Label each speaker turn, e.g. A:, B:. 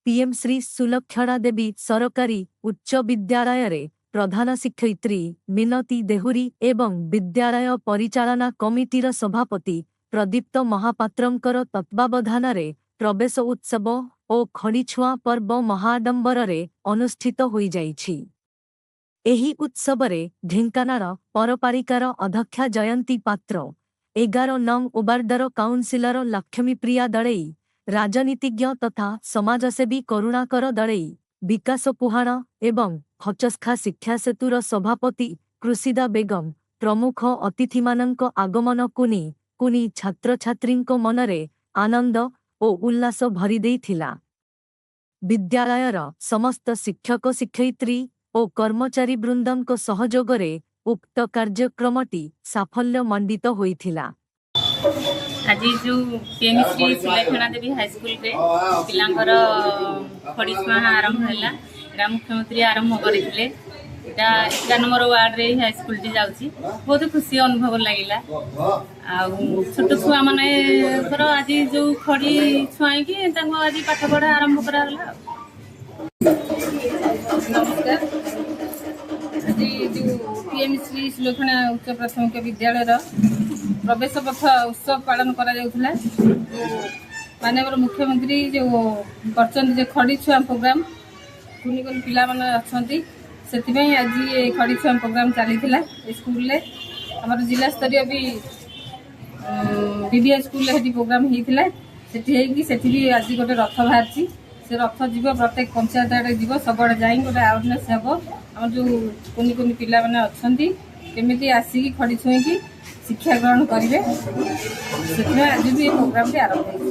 A: PM Shri ସୁଲକ୍ଷଣା ଦେବୀ ସରକାରୀ ଉଚ୍ଚ ବିଦ୍ୟାଳୟରେ ପ୍ରଧାନ ଶିକ୍ଷୟିତ୍ରୀ ମିନତୀ ଦେହୁରୀ ଏବଂ ବିଦ୍ୟାଳୟ ପରିଚାଳନା କମିଟିର ସଭାପତି ପ୍ରଦୀପ୍ତ ମହାପାତ୍ରଙ୍କର ତତ୍ତ୍ୱାବଧାନରେ ପ୍ରବେଶ ଉତ୍ସବ ଓ ଖଡ଼ିଛୁଆଁ ପର୍ବ ମହାଡମ୍ବରରେ ଅନୁଷ୍ଠିତ ହୋଇଯାଇଛି। ଏହି ଉତ୍ସବରେ ଢେଙ୍କାନାଳ ପୌରପାଳିକାର ଅଧ୍ୟକ୍ଷା ଜୟନ୍ତୀ ପାତ୍ର, 11 ନଂ ୱାର୍ଡର କାଉନସିଲର ଲକ୍ଷ୍ମୀପ୍ରିୟା ଦଳେଇ, ରାଜନୀତିଜ୍ଞ ତଥା ସମାଜସେବୀ କରୁଣାକର ଦଳେଇ, ବିକାଶ ପୁହାଣ ଏବଂ ଖଚସ୍ଖା ଶିକ୍ଷା ସେତୁର ସଭାପତି କୃଷିଦା ବେଗମ ପ୍ରମୁଖ ଅତିଥିମାନଙ୍କ ଆଗମନ କୁନି କୁନି ଛାତ୍ରଛାତ୍ରୀଙ୍କ ମନରେ ଆନନ୍ଦ ଓ ଉଲ୍ଲାସ ଭରିଦେଇଥିଲା। ବିଦ୍ୟାଳୟର ସମସ୍ତ ଶିକ୍ଷକ, ଶିକ୍ଷୟିତ୍ରୀ ଓ କର୍ମଚାରୀ ବୃନ୍ଦଙ୍କ ସହଯୋଗରେ ଉକ୍ତ କାର୍ଯ୍ୟକ୍ରମଟି ସାଫଲ୍ୟ ମଣ୍ଡିତ ହୋଇଥିଲା।
B: ଆଜି ଯେଉଁ ପିଏମ୍ ଶ୍ରୀ ସୁଲକ୍ଷଣା ଦେବୀ ହାଇସ୍କୁଲରେ ପିଲାଙ୍କର ଖଡ଼ି ଛୁଆଁ ଆରମ୍ଭ ହେଲା, ଏଇଟା ମୁଖ୍ୟମନ୍ତ୍ରୀ ଆରମ୍ଭ କରିଥିଲେ। ଏଇଟା 11 ନମ୍ବର ୱାର୍ଡରେ ଏହି ହାଇସ୍କୁଲଟି ଯାଉଛି। ବହୁତ ଖୁସି ଅନୁଭବ ଲାଗିଲା। ଆଉ ଛୋଟ ଛୁଆମାନଙ୍କର ଆଜି ଯେଉଁ ଖଡ଼ି ଛୁଆଁଇକି ତାଙ୍କୁ ଆଜି ପାଠ ପଢ଼ା ଆରମ୍ଭ କରାଗଲା। ଆଉ
C: ନମସ୍କାର। ଆଜି ଯେଉଁ ପିଏମ୍ ଶ୍ରୀ ସୁଲକ୍ଷଣା ଉଚ୍ଚ ପ୍ରାଥମିକ ବିଦ୍ୟାଳୟର ପ୍ରବେଶ ପଥ ଉତ୍ସବ ପାଳନ କରାଯାଉଥିଲା, ଯେଉଁ ମାନ୍ୟବର ମୁଖ୍ୟମନ୍ତ୍ରୀ ଯେଉଁ କରିଛନ୍ତି ଯେ ଖଡ଼ି ଛୁଆଁ ପ୍ରୋଗ୍ରାମ, କୁନି କୁନି ପିଲାମାନେ ଅଛନ୍ତି, ସେଥିପାଇଁ ଆଜି ଏ ଖଡ଼ି ଛୁଆଁ ପ୍ରୋଗ୍ରାମ ଚାଲିଥିଲା ଏ ସ୍କୁଲରେ। ଆମର ଜିଲ୍ଲା ସ୍ତରୀୟ ବି ବିଭିଆଇ ସ୍କୁଲରେ ସେଠି ପ୍ରୋଗ୍ରାମ ହେଇଥିଲା। ସେଠି ହେଇକି ସେଠି ବି ଆଜି ଗୋଟେ ରଥ ବାହାରିଛି। ସେ ରଥ ଯିବ, ପ୍ରତ୍ୟେକ ପଞ୍ଚାୟତ ଆଡ଼େ ଯିବ, ସବୁଆଡ଼େ ଯାଇକି ଗୋଟେ ଆୱାରନେସ୍ ହେବ। ଆମର ଯେଉଁ କୁନି କୁନି ପିଲାମାନେ ଅଛନ୍ତି, କେମିତି ଆସିକି ଖଡ଼ି ଛୁଇଁକି ଶିକ୍ଷା ଗ୍ରହଣ କରିବେ, ସେଥିପାଇଁ ଆଜି ବି ଏ ପ୍ରୋଗ୍ରାମଟି ଆରମ୍ଭ ହେଇଛି।